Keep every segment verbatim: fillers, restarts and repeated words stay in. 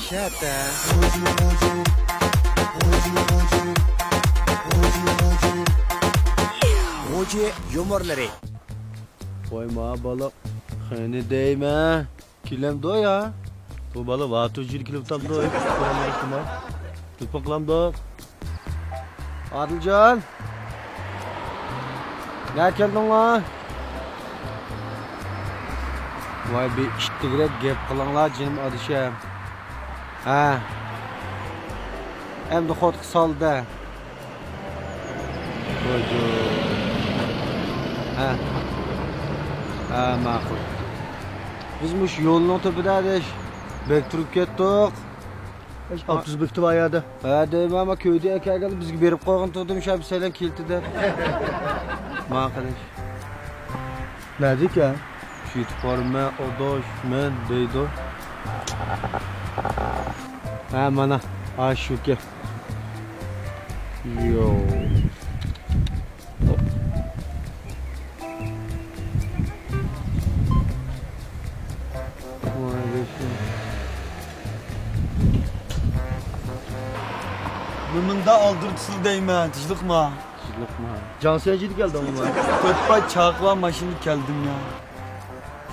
شەتە. غوجى يۇمۇرلىرى. ۋاي ما بالا، قېنى دەيمەن. كېلەمدۇ يا؟ بۇ بالا ۋاتۇ جىر كېلىپ تاپتۇ. تېلېفون قىلامدۇ؟ ئادىلجان! نە كەلدىڭلار؟ ۋاي بىر ئىتتىكرەك گەپ قىلىڭلار جېنىم ئادىشەم. ھە. ئەمدى خوتقا سالدى. ۋاجو. ھە. ھە، ماقۇل. بىز مۇشۇ يولنىڭ تۈپىدە ئاداش. بەك تۇرۇپ كەتتۇق. ئاپتوبۇس بېكىتى بار يەردە. ھە، دەيمەن، ما كۆيدى ئەكەلگەن بىزگە بېرىپ قويغىن تۇردۇم، شۇ بىسەيلەن كېلتى دەپ. ماقۇل ئىش. نەدىكەن؟ شۇ يېتىپ بارىمەن، ئاداش، مەن دەيدۇ. ھە، مانا، ئاشۇكەن. يو. مۇندا ئالدىرتىسىلا دەيمەن، تىنچلىقما؟ تىنچلىقما؟ جان سەنجىدە كەلدىڭمۇ؟ تۆت پاي چاقىلا ماشىنىدا كەلدىم يا.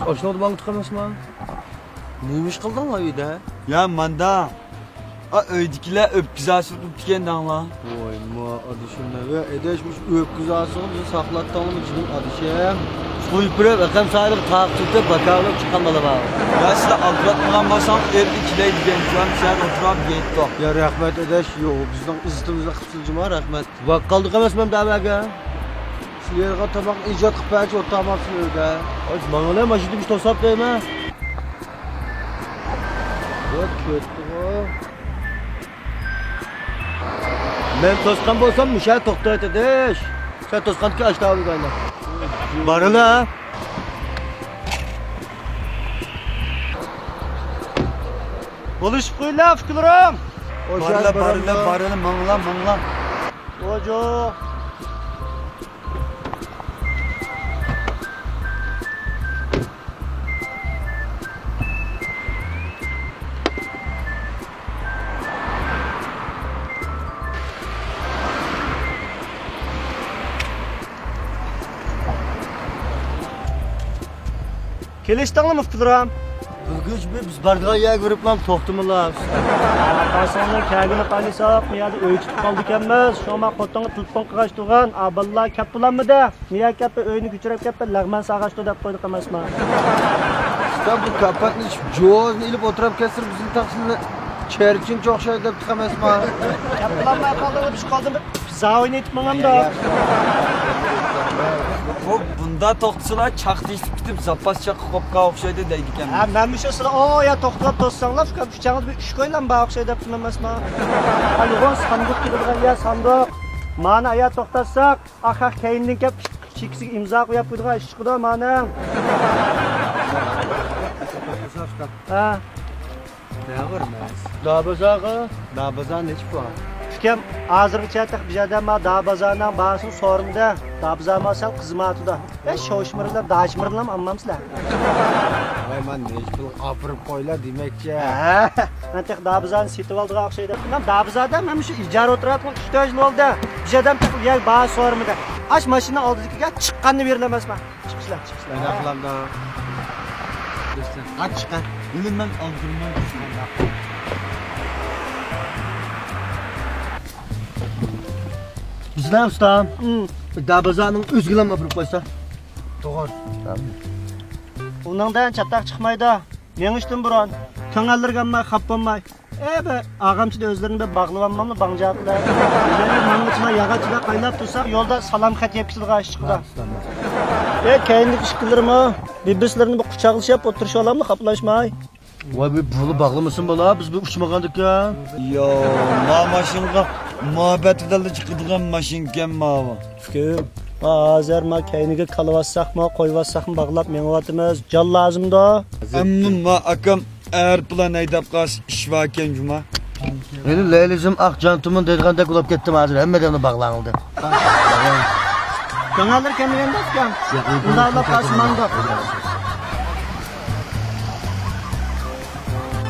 ئاشۇنىڭدا ماڭا تۇق ئەمەسما؟ نېمە ئىش قىلدىڭ ئۇ يەردە؟ يا ماندا. ئا، ئۆيدىكىلەر ئۆپكە زاسىغا تۇرۇپتىكەن دەڭلار. ۋاي ما ئادىشىم، ۋە ئەدەش مۇشۇ ئۆپكە زاسىغا بىزنى ساقلاتتىڭمۇ جېنىم ئادىشىم؟ سويپىرىپ ئەقەم سايلىق تاق تۇتۇپ باكاۋلاپ چىققان بالا بار. يا سىلەر ئالدىراتمىغان بولساڭ ئېرىدە كېلەي دېگەن جان شەھەر ئولتۇراپ يەيتتۇق. يا رەھمەت ئەدەش، يو بىزنىڭ ئىززىتىمىزنى قىپسىلجىما رەھمەت. ۋاقىت قالدۇق ئەمەسمۇ دەۋەگە. سىلەرگە تاماق ئىجاد قىلىپ بەرچى ئولتۇرماپسىلەر ئۆيدە. ئاز ماڭىلە ماشىنىدىكى توساپ دەيمەن. ۋاي كۆتتىغۇ. مەن توسقان بولسام مۇشۇ يەردە توختايتتىش. سەن توسقاندىكى ئاشتا ئالدىدا ئايلان. بارىلا. بولۇشۇپ قويلا، ئۇكىلىرىم. بارىلا، بارىلا، بارىلا، ماڭلا، ماڭلا. ۋاجو. كېلىشتىڭلىمۇ ئۇكىلىرىم؟ بۈگۈن بىز بارىدىغان يەرگە بېرىپلا توختىمىلا. قارىساڭلار كەلگىنى قايلىساق، بۇ يەردە ئۆي تۇتۇپ قالىدىكەنمىز. شۇڭا خوتۇنغا تېلېفون قىلغاچ تۇرغان، ئا بالىلار كەپ بولاممىدى؟ نىيە كەپتۇ، ئۆينى كۆچۈرۈپ كەپتۇ، لەغمەن ساغاچتۇ دەپ قويدۇق ئەمەسما؟ ئۇستا، بۇ كاپاتنى ئىچىپ، جوزنى ئېلىپ ئولتۇراپ كەتسىلا، بىزنى تاقسىنى چېرچىنچە ئوخشايدۇ دەپتۇق ئەمەسما؟ كەپ بولالماي قالدىڭلار، بىز قالدىن بىر زاۋۇينى ئېيتىپ ماڭامدۇ؟ بۇ بۇندا توختىسىلا، چاق تېشىپ كېتىپ، زاپاس چاققا قوپقان ئوخشايدۇ دەيدىكەن. ھە، مەنمۇ شۇ سىلەر ئۇ يا توختىتىپ توسساڭلار، ئۇكام، ئۇچاڭىزدا بىر ئۈچ كويلام بار ئوخشايدۇ دەپتىم ئەمەسما؟ ھە، يوغان ساندۇق كېلىدىغان يا ساندۇق. مانا يا توختاتساق، ئاخا كەينىدىن كەپ چېكىسىگە ئىمزا قويۇپ قويىدىغان ئىش چىقىدۇ مانا. ھە. نەگە؟ دابازاغا. دابازا نەچچە پۇ؟ ئۇكام، ھازىرغىچە تېخى بىر يەردە ما دابازانىڭ باھاسىنى سورىمىدى. دابازا ما سەل قىزىماتىدۇ. ئە، شوشمىرىلار، داشمىرىلام ئالمامسىلەر؟ ۋاي، مانا نەچچە پۇل ئاپىرىپ قويلا دېمەكچى. ھە، مەن تېخى دابازانى سېتىۋالىدىغان ئوخشايدۇ. مەن دابازادا مەن مۇشۇ ئىجارە ئولتۇراتقان ئۈچ تۆت يىل بولدى. بىر يەردە تېخى يەر باھا سورىمىدى. ئاش ماشىنا ئالدىدىكىگە چىققاننى بېرىلەمەسمەن. چىقىشلا، چىقىشلا. ئايداقلامدا. ئاچ چىقە. بىلىمەن ئالدۇرماي. بىزلەر ئۇستا. دابازانىڭ ئۆزىگىلا ئاپىرىپ قويسا. توغرا. ئۇنىڭدىن چاتاق چىقمايدۇ. مېڭىشتىن بۇرۇن. كۆڭۈللىرىگە ئالماي، خاپا بولماي. ئە، بىر ئاغامچىدا ئۆزلىرىنى بىر باغلىۋالماملا، باڭجاقىدا. ماڭغىچىلا ياغاچچىدا قايلاپ تۇرساق، يولدا سالام خەت يەپ كېتىدىغان ئىش چىقىدۇ. ئە، كەينىدىكى ئىككىلىرىمۇ بىر-بىرسىلىرىنى بىر قۇچاقلىشىپ ئولتۇرۇشۇۋالاملا، خاپىلاشماي. ۋاي، بىر بۇلا باغلىمىسۇن بالا، بىز بىر ئۇچمىغاندىكەن. يو، ما ماشىنىغا مۇھەببەت بىلەنلا چىقىدىغان ماشىنىكەن ماۋۇ. ئۇكام، ھازىر ما كەينىگە كالىۋاتساقمۇ، قويۇۋاتساقمۇ باغلاپ مېڭىۋاتىمىز. جان لازىمدۇ؟ ئەمما ما ئاكام ئەيروپىلان ھەيدەپ قالسا ئىش باركەن جۇما. مېنى لەيلىزىم ئاق جان تۇمۇن دەيدىغاندەك بولۇپ كەتتىم ھازىر، ھەممە ئادەمنى باغلاڭلار دەپ. كۆڭۈللىرى كەلمىگەندە ئۇكام. ئۇنداقلا قالسا ماڭدۇق.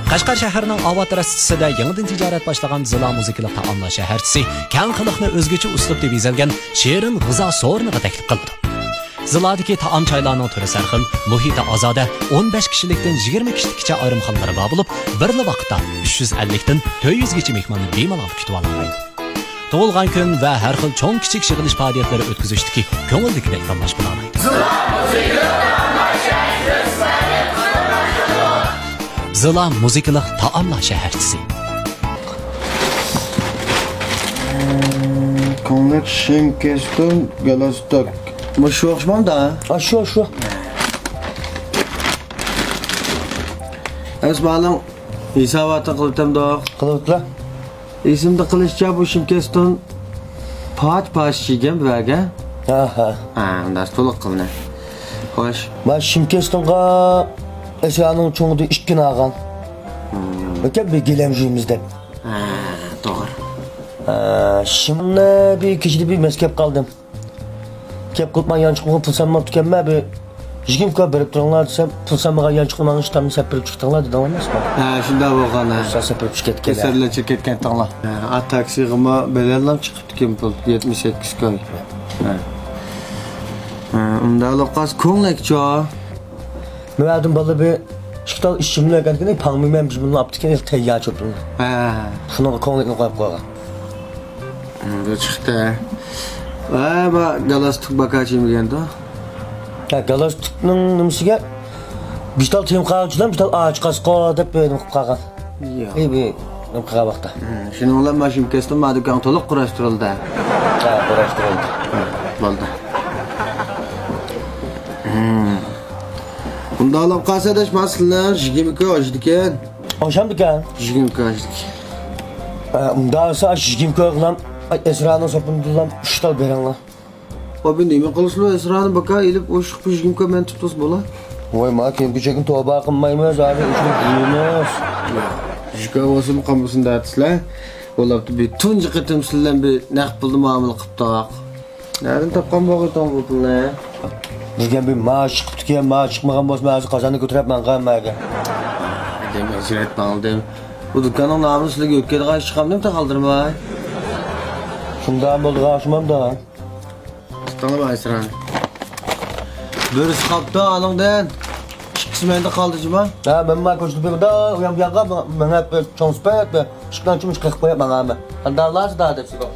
قەشقەر شەھىرىنىڭ ئاۋات رەستىسىدە يېڭىدىن تىجارەت باشلىغان زىلا مۇزىكىلىق تائاملار شەھەرچىسى كەڭ خەلقنى ئۆزگىچە ئۇسلۇبتا بېزەلگەن شېرىن غىزا سورۇنىغا تەكلىپ قىلىدۇ. زىلادىكى تائام-چايلارنىڭ تۈرى سەرخىل، مۇھىتى ئازادە، ئون بەش كىشىلىكتىن يىگىرمە كىشىلىككىچە ئايرىمخانىلىرى بار بولۇپ، بىرلا ۋاقىتتا ئۈچ يۈز ئەللىكتىن تۆت يۈزگىچە مېھماننى بىمالال كۈتۈۋالالايدۇ. تۇغۇلغان كۈن ۋە ھەر خىل چوڭ-كىچىك يىغىلىش پائالىيەتلىرى ئۆتكۈزۈشتىكى كۆڭۈلدىكىدەك تاللاش قىلالايدۇ. زىلا مۇزىكىلىق تائاملار شەھەرچىسى. كۆڭلەك شىم كەستون گالستوك. مۇشۇ ئوخشىمامدا؟ ئا، شۇ، شۇ. ئەمىسە مالىڭ ھېساباتىنى قىلىۋېتەمدۇق؟ قىلىۋېتىلا. ئېسىمدە قىلىشىچە، بۇ شىمكەستون پاچ-پاچ چىگەن بىرەرگە. ھە، ھە. ھە، ئۇنداق تولۇق قىلىنە. خوش. مەن شىمكەستونغا ئەسرانىڭ چوڭىدا ئىككىنى ئالغان. ھىم. ئۆتەپ بىر گىلەم جۈيىمىز دەپ. ھە، توغرا. ھە، شىمنى بىر كېچىدە بىر مەس كەپ قالدىم. گەپ قىلىپ، ماڭا يانچۇقىمغا پۇل سالماپتۇ ئىكەنمەن، بىر يىگىرمە كوي بېرىپ تۇرۇڭلار دېسەم، پۇل سالمىغان يانچۇقنى ماڭا ئىشتاننى سېلىپ بېرىپ چىقتىڭلار دېدىڭلار ئەمەسمۇ؟ ھە، شۇنداق بولغان، ھە. شۇنداق سېلىپ بېرىپ چىقىپ كەتكەن. كېسەرلەنچە كەتكەنتىڭلار. ھە، ئا، تاكسىغىمۇ بىلەنلا چىقىپتىكەن پۇل، يەتمىش سەككىز كوي. ھە. ھە، ئۇنداق بولۇپ قالسا كۆڭلەكچۇ. مەن ئادەم بالا بىر ئىككى تال ئىچىملىك ئەكەلگىنى پاڭمىمەن بىز بۇنى ئاپتىكەن تەييار چوپۇنى. ھە. شۇنىڭغا كۆڭلەكنى قويۇپ قويغان. ھە، بۇ چىقتى. ۋە ما گالاستۇك باكاچى يېمىگەندۇ؟ ھە، گالاستۇكنىڭ نېمىسىگە بىر تال تېمىقاغۇچىدىن بىر تال ئاچ قاسقا دەپ بىر نېمە قىلىپ قالغان. ياق. ئى، بىر نېمە قىلغان ۋاقىتتا. ھە، شۇنىڭ بىلەن ما شىمكەستون ما دۇكان تولۇق قۇراشتۇرۇلدى. ھە، قۇراشتۇرۇلدى. ھە، بولدى. ھە. ئۇنداق بولۇپ قالسا، ئاداش، ماسلىنىڭ يىگىرمە كوي ئاشىدىكەن. ئاشامدىكەن؟ يىگىرمە كوي ئاشىدىكەن. ئە، ئۇنداق بولسا، ئاشۇ يىگىرمە كوي قىلام، ئەسرانىڭ سوپۇندىن ئۈچ تال بېرىڭلار. ئابى، نېمە قىلىسىلەر، ئەسرانى باكا ئېلىپ، ئوشۇق بىر يىگىرمە كوي مەن تۇتۇپ بولا. ۋاي، ما كىيىم-كېچەكنى توبا قىلمايمىز، ھازىر ئۆچۈرۈپ يۇيىمىز. يىگىرمە كوي بولسىمۇ قالمىسۇن دەتسىلەر. بولۇپتۇ، بىر تۇنجى قېتىم سىلەر بىلەن بىر نەق پۇلدا مۇئامىلە قىپتۇق. نەدىن تاپقان بولغىيتىڭ بۇ پۇلنى؟ بىزگە بىر مائاش چىقىپتىكەن، مائاش چىقمىغان بولسا، مەن ھازىر قازاننى كۆتۈرۈپ ماڭغان مەگە. دېمە، ئەجرەت ماڭدىم. بۇ دۇكاننىڭ نامىنى سىلەرگە يۆتكەيدىغان ئىش چىقامدىمۇ تېخى قالدۇرماي؟ شۇنداق بولىدىغان ئوخشىمامدۇ؟ تۇتۇڭلار ئايسىران. بىرسى قاپتۇ ئانىڭدىن. ئىككىسى مەندە قالدى جۇما. ھە، مەن ما كوچىدا بىر دا، ئۇيان بۇياققا مېڭىپ بىر چوڭ سۈپەت بىر ئىشىكنىڭ ئىچىنى قېقىپ قويۇپ ماڭامەن. قانداقلارسىدا دەپ سېلىپ.